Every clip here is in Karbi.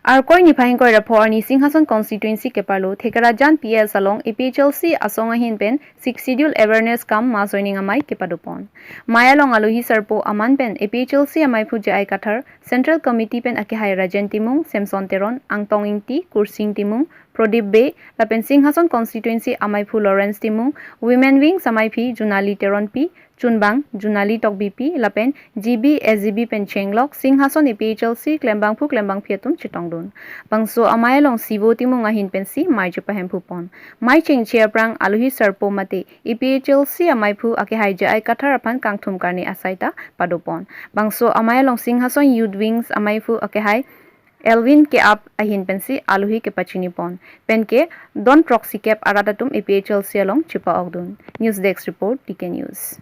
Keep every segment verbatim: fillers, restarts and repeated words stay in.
Arkoi niphai ingkoi ra pho arni Singhason constituency keparlo Thekerajan P S along A P H L C asong ahin pen Sixth Schedule awareness kam mass joining amei kepadopon. Mei along alohi sarpo aman pen A P H L C ameiphu J I Kathar, Central Committee pen akehai Rajen Timung, Samson Teron, Angtong Ingti, Kursing Timung, Prodip Bey, lapen Singhason constituency ameiphu Lawrence Timung, Women Wings ameiphi Junali Teronpi, Chunbang, Junali Tokbipi, lapen G B, S G B pen chenglok, Singhason A P H L C klembangphu klembangphi atum chetongdun. Bangso amei along C V O Timung ahin pensi mei chepahemphupon. Mei chengche aphrang alohi sarpo mate A P H L C ameiphu akehai J I Kathar aphan kangthum karne asai ta padopon. Bangso amei along Singhason Youth Wings ameiphu akehai Elvin Keap ahin pensi alohi kepachinipon. Penke don throksi kep arat atum A P H L C along chepa-okdun. News Desk Report, T K News.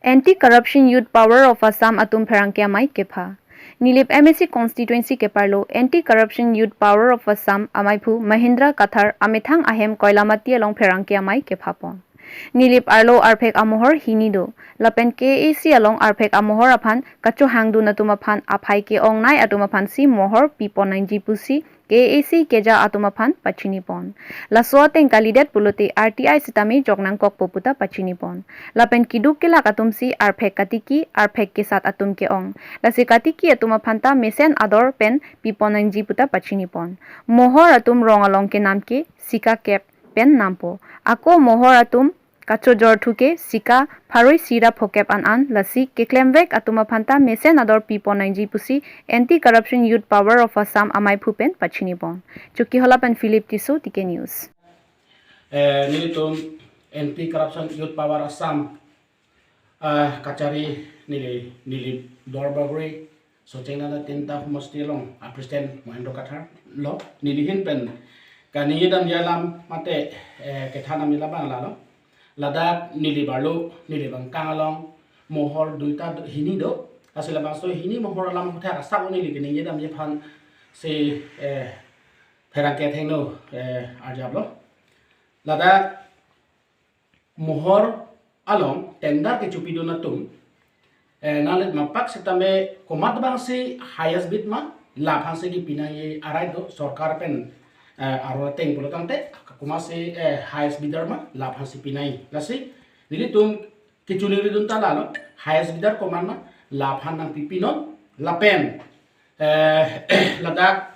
Anti Corruption Youth Power of Assam atum pherangke amei kepha. Nilip M A C constituency keparlo Anti Corruption Youth Power of Assam ameiphu Mahindra Kathar amethang ahem Koilamati along pherangke amei kephapon. Nilip arlo arphek amohor hini do. Lapen K A C along arphek amohor aphan kachohangdun atum aphan aphai ke-ongnei atum aphansi mohor pipon nangji pusi K A C keja atum aphan pachinipon. Laso ateng kalidet pulote R T I sitame jok nangkokpo puta pachinipon. Lapen keduk kelak atumsi arphek katiki, arphek kesat atum ke-ong. Lasi katiki atum aphan ta mesen ador pen pipon nangji puta pachinipon. Mohor atum rong along kenam ke sika kep pen nampo. Ako mohor atum kachojor thu ke sika pharo isi ra phokep an an, lasi keklemvek atum aphan ta mesen ador pipon nangji pusi Anti Corruption Youth Power of Assam ameiphu pen pachinipon. Chokihola pen Philip Tisso, T K News. Eh, nelitum Anti Corruption Youth Power Assam, ah, kachari neli, neli Duarbagori, Socheng Nada Tinta Homosti along, ah, President Mohendro Kathar lo, neli ahin pen kaningje damji alam mate, eh, kethan damji alam abang lalo. Ladak neli arlo, neli abang kang along, mohor duita do, hini do, lasi labangso hini mohor alam aphuthak asap neli kaningje damji aphansi, eh, pherangke athengno, eh, arjaplo. Ladak mohor along tender kechopidun atum, eh, nanglit mapak sitame komat abangsi highest bid ma, la aphansi kepi nangji arai do, sorkar pen, eh, aro ateng pulo tangte, komatsi, eh, highest bidder ma, la aphansi pi nangji. Lasi, nelitum kechoningridun ta lalo, highest bidder komat ma, la aphan nangpipinon, lapen, eh, ladak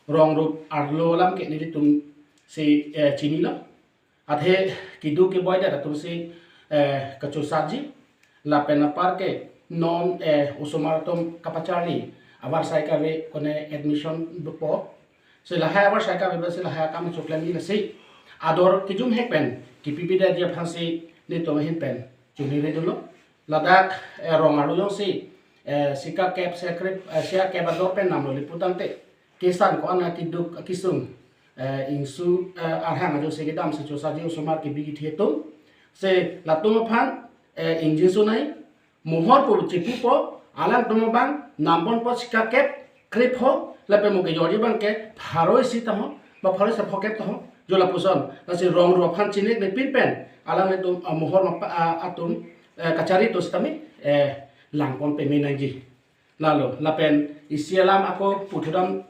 rong rup arlo alam ke nelitumsi, eh, chinilo. Athe keduk keboi det atumsi, eh, kachosatji. Lapen apar ke non, eh, osomar atum kapacharli, avarsai kave kone admission dopo. Si lahai avarsai kave ba si lahai akam choklemji lasi ador kejum hek pen kepipi detji aphansi nelitum ahin pen choningridunlo. Ladak, eh, rong arlo jongsi, eh, sika kep sekrip, eh, sika kep ador pen namlo lapu tangte kesan ko-an keduk kesung, eh, ingsu, eh, arhang ajoksi kedamsi chosatji osomar kebi kethe atum. Si latum aphan, eh, ingjinso nangji, mohor pu chepupo, alangtum abang namponpo sika kep krepho, lapen mo kejorji abang ke pharo isi taho, ba pharo isi phokep taho, jo lapuson. Lasi rong rup aphan chinek ne pin pen, alanglitum, ah, mohor mapa, ah, atum, eh, kachari atum sitame, eh, langpon peme nangji. Lalo, lapen isi alam ako puthudam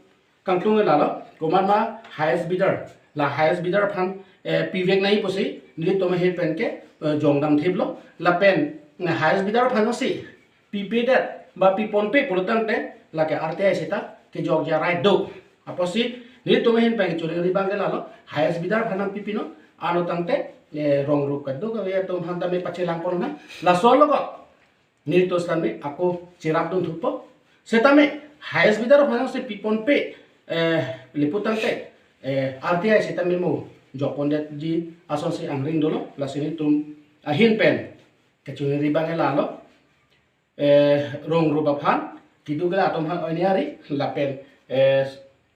kangtung lalo, komat ma highest bidder. La highest bidder aphan, eh, pivek nangji pusi, nelitum ahin pen ke, eh, jongdam thiplo. Lapen, eh, highest bidder aphan si pipe det, ba piponpe pulo tangte, lake R T I sita kejokji arai do. Apotsi, nelitum ahin pen kechoningri abang ke lalo, highest bidder aphan nangpipinon, ano tangte, eh, rong rup kadokave atum aphan tame pachelangpon nang. Laso logot, nelitum sitame ako cherapdun thupo. Sitame highest bidder aphan si piponpe, eh, lapu tangte, eh, R T I sitame mo jokpon detji asonsi angring dolo, lasi nelitum ahin pen kechoningri abang ke lalo, eh, rong rup aphan, keduk kelak atum aphan oini ari, lapen, eh,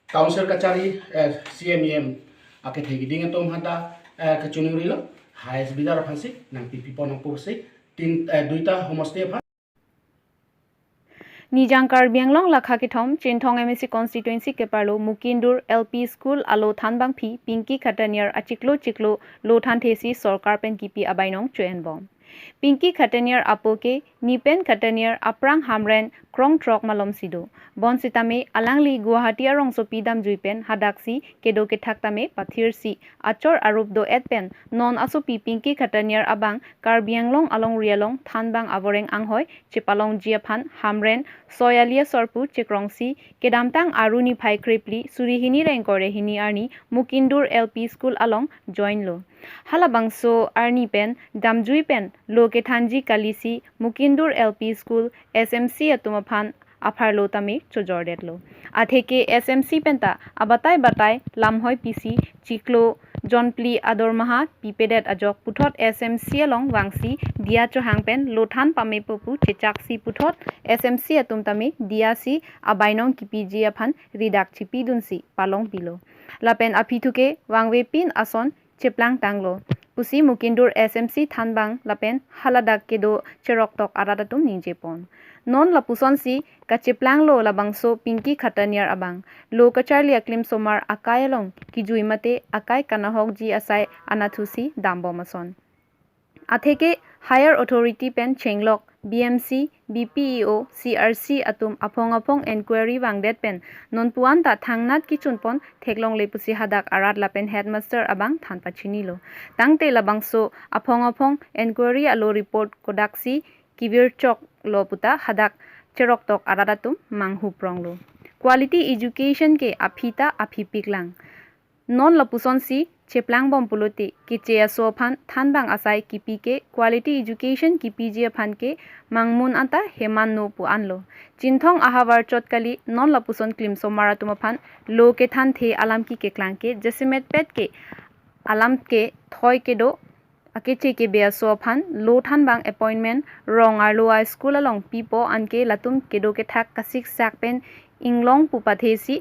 Council kachari, eh, C M E M akethe keding atum aphan ta, eh, kechoningrilo, highest bidder aphansi nangpipi pon nangpo pusi, tin, eh, duita homosti aphan. Nijang Karbi Anglong lakha kethom Chinthong M A C constituency keparlo Mukindur L P School alo thanbangpi Pinky Khataniar achiklo chiklo lo thanthesi sorkar pen kipi abainong cho-enbom. Pinky Khataniar apo ke Nipen Khataniar, aphrang Hamren krongthrok malomsi do. Bonsitame alangli Guwahati arongsopi damjui pen hadaksi kedo kethak tame pathirsi achor arup do-et pen non asopi Pinky Khataniar abang Karbi Anglong alongri along thanbang avoreng anghoi chepalongji aphan Hamren soi ali asor pu chekrongsi kedamtang Aru niphai krephli suri hini ra ingkoi ra hini arni Mukindur L P School along join lo. Halabangso arni pen damjui pen lo kethanji kalisi Mukindur L P School S M C atum aphan apharlo tame chojordetlo. Atheke S M C penta abatai batai lamhoi pisi chiklo jonphli adormaha pipedet ajok puthot S M C along vangsi diya chohang pen lo than pamepo pu chechaksi puthot S M C atum tame diyasi abainong kipiji aphan ridak chipidunsi palongpilo. Lapen aphi thuke vangvepin ason cheplangtanglo pusi Mukindur S M C thanbang lapen haladak kedo cheroktok arat atum ningjepon. Non lapusonsi kacheplanglo labangso Pinky Khataniar abang. Lo kacharli aklimsomar akai along kijui mate akai kanahokji asai anatthusi dambom ason. Atheke higher authority pen chenglok B M C, B P E O, C R C atum aphong aphong enquiry vangdet pen nonpu-an ta thangnat kechunpon theklongle pusi hadak arat lapen headmaster abang than pachinilo. Tangte labangso aphong aphong enquiry alo report kodaksi kevir choklo puta hadak cheroktok arat atum manghupronglo. Quality education ke aphi ta aphipiklang. Non lapusonsi cheplangbom pulote keche aso aphan thanbang asai kipi ke quality education kipiji aphan ke mangmun anta heman no pu-anlo. Chinthong ahavar chot kali non lapuson klimsomar atum aphan lo kethanthe alam keklang ke jasemet pet ke alam ke thoi kedo akeche kebe aso aphan lo thanbang appointment rong arlo a school along pipo, anke latum kedo kethak kasiksak pen inglong pu pathesi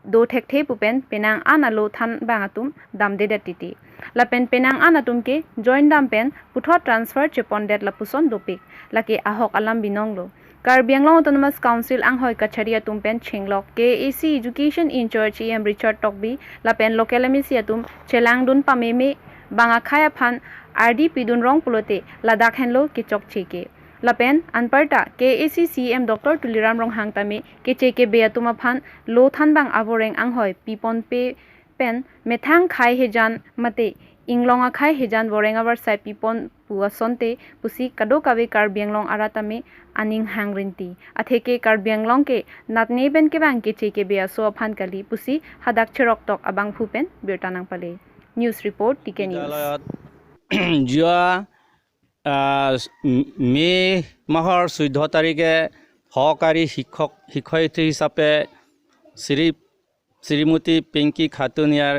do thekthe pu pen penang an alo thanbang atum damdedet titi. Lapen penang an atum ke join dam pen puthot transfer chepondet lapuson dopik. Lake ahok alam binonglo. Karbi Anglong Autonomous Council anghoi kachari atum pen chenglok K A A C Education in-charge E M Richard Tokbi lapen local M A C atum chelangdun pameme bang akhai aphan ardi pidunrong pulote ladak henlo kechokche ke. Lapen anparta K A A C C E M Doctor Tuliram Ronghang tame keche kebe atum aphan lo thanbang avoreng anghoi piponpe pen methang khai hejan mate inglong akhai hejan voreng avarsai pipon pu asonte pusi kadokave Karbi Anglong arat tame aning hangrinti. Atheke Karbi Anglong ke natne pen kevang keche kebe aso aphan kali pusi hadak cheroktok abangphu pen birta nangpale. News report, T K News. বিদ্যালয়ত যোৱা আহ, মে' মাহৰ চৈধ্য তাৰিখে সহকাৰী শিক্ষক শিক্ষয়িত্ৰী হিচাপে শ্ৰী শ্ৰীমতী পিংকী খাটুনিয়াৰ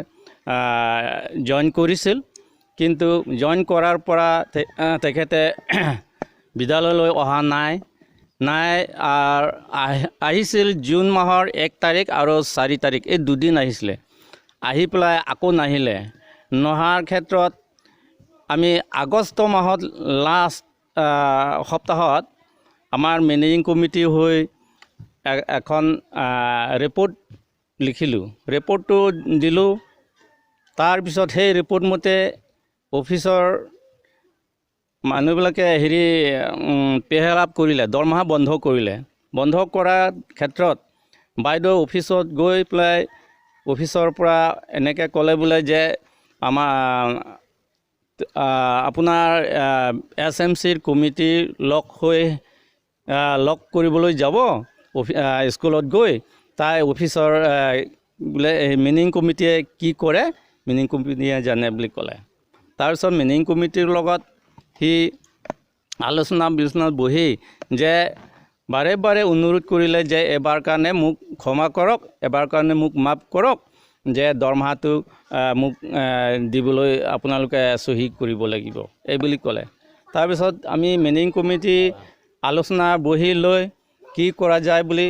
জইন কৰিছিল। কিন্তু জইন কৰাৰ পৰা তে- আহ, তেখেতে বিদ্যালয়লৈ অহা নাই নাই আহ, আহ- আহিছিল জুন মাহৰ এক তাৰিখ আৰু চাৰি তাৰিখ, এই দুদিন আহিছিলে। আহি পেলাই আকৌ নাহিলে। নহাৰ ক্ষেত্ৰত আমি আগষ্ট মাহত লাষ্ট সপ্তাহত আমাৰ মেনেজিং কমিটি হৈ এ- এখন ৰিপৰ্ট লিখিলোঁ। ৰিপৰ্টটো দিলোঁ। তাৰপিছত সেই ৰিপৰ্ট মতে অফিচৰ মানুহবিলাকে হেৰি পেহেলাপ কৰিলে, দৰমহা বন্ধ কৰিলে। বন্ধ কৰাৰ ক্ষেত্ৰত বাইদেউ অফিচত গৈ পেলাই অফিচৰ পৰা এনেকৈ ক'লে বোলে যে আমাৰ আপোনাৰ এছ এম চিৰ কমিটিৰ লগ হৈ লগ কৰিবলৈ যাব অফি- আহ, স্কুলত গৈ। তাই অফিচৰ আহ, বোলে এই মেনেজিং কমিটিয়ে কি কৰে, মেনেজিং কমিটিয়ে জানে বুলি ক'লে। তাৰপিছত মেনেজিং কমিটিৰ লগত সি আলোচনা বিলোচনাত বহি যে বাৰে বাৰে অনুৰোধ কৰিলে যে এবাৰ কাৰণে মোক ক্ষমা কৰক, এবাৰ কাৰণে মোক মাফ কৰক, যে দৰমহাটো আহ, মোক আহ, দিবলৈ আপোনালোকে চহী কৰিব লাগিব, এই বুলি ক'লে। তাৰপিছত আমি মেনেজিং কমিটি আলোচনা বহি লৈ কি কৰা যায় বুলি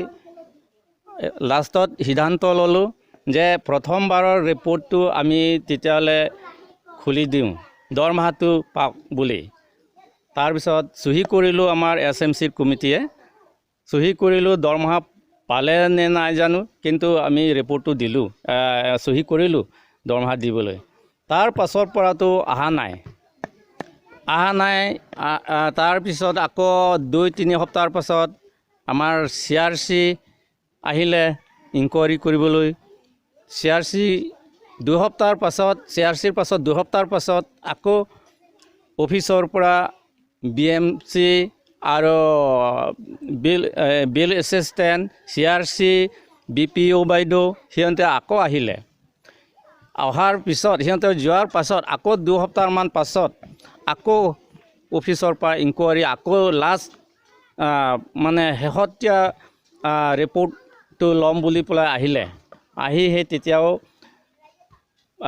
এ, লাষ্টত সিদ্ধান্ত ল'লোঁ যে প্ৰথমবাৰৰ ৰিপৰ্টটো আমি তেতিয়াহ'লে খুলি দিওঁ, দৰমহাটো পাওক বুলি। তাৰপিছত চহী কৰিলোঁ আমাৰ এছ এম চিৰ কমিটিয়ে। চহী কৰিলোঁ, দৰমহা পালে নে নাই জানো, কিন্তু আমি ৰিপৰ্টটো দিলোঁ, আহ, চহী কৰিলোঁ দৰমহা দিবলৈ। তাৰ পাছৰ পৰাতো অহা নাই, অহা নাই। আ-, আ, তাৰ পিছত আকৌ দুই তিনি সপ্তাহৰ পাছত আমাৰ চি আৰ চি আহিলে ইনকুৱাৰী কৰিবলৈ। চি আৰ চি দুসপ্তাহৰ পাছত, চি আৰ চিৰ পাছত দুসপ্তাহৰ পাছত আকৌ অফিচৰ পৰা বি এম চি আৰু বিল, এ, বিল এছিষ্টেণ্ট, চি আৰ চি, বি পি অ' বাইদেউ, সিহঁতে আকৌ আহিলে। অহাৰ পিছত, সিহঁতে যোৱাৰ পাছত আকৌ দুসপ্তাহমান পাছত আকৌ অফিচৰ পৰা ইনকুৱাৰী, আকৌ লাষ্ট, আহ, মানে শেহতীয়া, আহ, ৰিপৰ্টটো ল'ম বুলি পেলাই আহিলে। আহি সেই তেতিয়াও,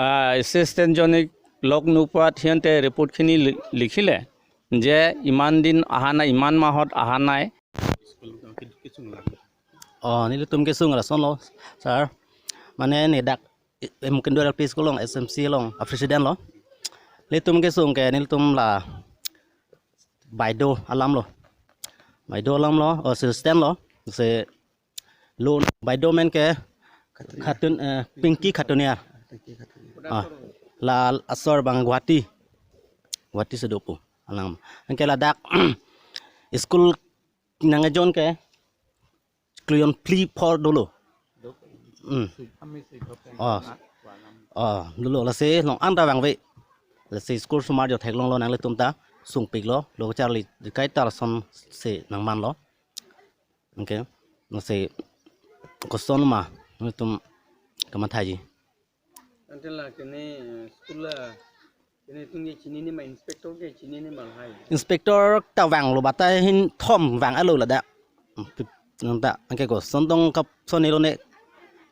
আহ, এছিষ্টেণ্টজনীক লগ নোপোৱাত সিহঁতে ৰিপৰ্টখিনি লি-, লিখিলে যে ইমান দিন অহা নাই, ইমান মাহত অহা নাই। Oh, nelitum kesung lasonlo, sir. Mane ne dak, eh, Mukindor L P School along, S M C along, a president lo. Nelitum kesung ke nelitum la baido alam lo. Baido alam lo, oh, assistant lo. Se lo baido men ke Khatun, eh, Pinky Khatuniar. Ah, la asor abang Guwahati. Guwahati si dopo. Alam. Anke ladak school nangkejon ke klui-on phli phor dolo. Hmm. Oh. Oh, dolo lasi along anta vangve. Lasi school osomar jo theklonglo nanglitum ta sungpiklo. Lo kacharli kaita lasonsi nangmanlo. Okay. Lasi koson ma nangtum kamathaji. Ante la kene, eh, school la kene tung ke chinine ma, inspector ke chinine ma lahai? Inspector ta vanglo, batai hin thom vang-etlo ladak. Nang ta, anke koson tong kap sonelo ne.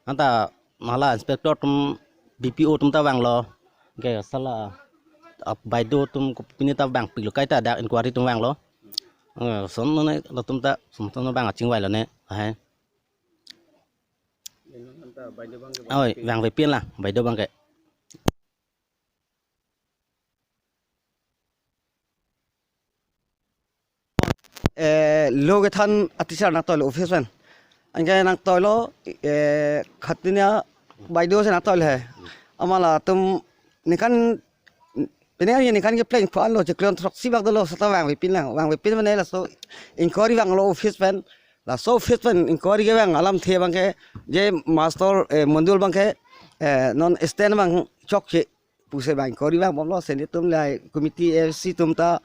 Anta mala inspector atum, B P O atum ta vanglo. Anke sala ap baido atum kopine ta vangpiklo, kaita dak inquiry atum vanglo. Eh, son ne latum ta, son ton vang achingvailo ne. Hai. Anta baido abang ke Oi, vangvepin la, baido abang ke. Eh, lo kethan a teacher nangtoilo office pen. Anke nangtoilo, eh, Khatuniar baido si nangtoilo he. Amat latum ningkan, pini ningkan kepleng pho-anlo, chiklo-an throksi bak dolo, seta vangvepin lang, vangvepin mane laso inquiry vanglo office pen. Laso office pen inquiry kevang alamthe abang ke, je master, eh, Mondol abang ke, eh, non stand abang chokche pusi abang inquiry vangbomlo, si nelitum lahai committee A F C atum ta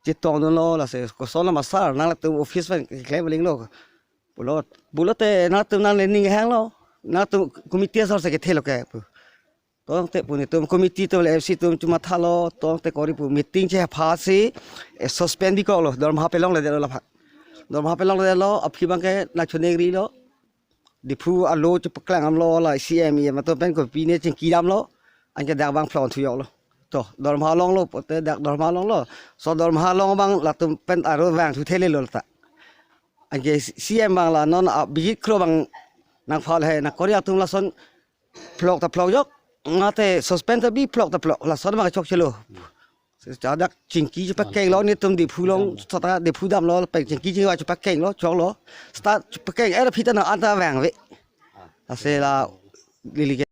chetongdunlo, lasi koson ma sir, nangtum office pen keklem linglo pulo. Pulote nangtum nangli ning hanglo, nangtum committee asor si kethelo ke pu. Tangte pu nelitum committee atum le A F C atum chuma thalo, tangte kori pu meeting chepha si, eh, suspend bikoklo, dormoha pelongledetlo laphan. Dormoha pelongledetlo, aphi abang ke nangchoningrilo. Diphu alo chepaklang damlo, la C M, E M atum pen kopine chingki damlo. Anke dak abang phlong thuyoklo. To, dormoha longlo, pote dak dormoha longlo. So dormoha long abang latum pen aro vangthu thelelo ta. Anke C M abang la non abijit kro abang nangpha lahai, nangkori atum lason phlok ta phlokjok, mate suspend ta bi, phlok ta phlok, lason abang chokchelo. Seta dak chingki chepakenglo, nelitum Diphu along, seta Diphu damlo, pek chingki chingvai chepakenglo, choklo. Seta chepakeng, eh, aphi ta nang anta vangve. Lasi la lili ke.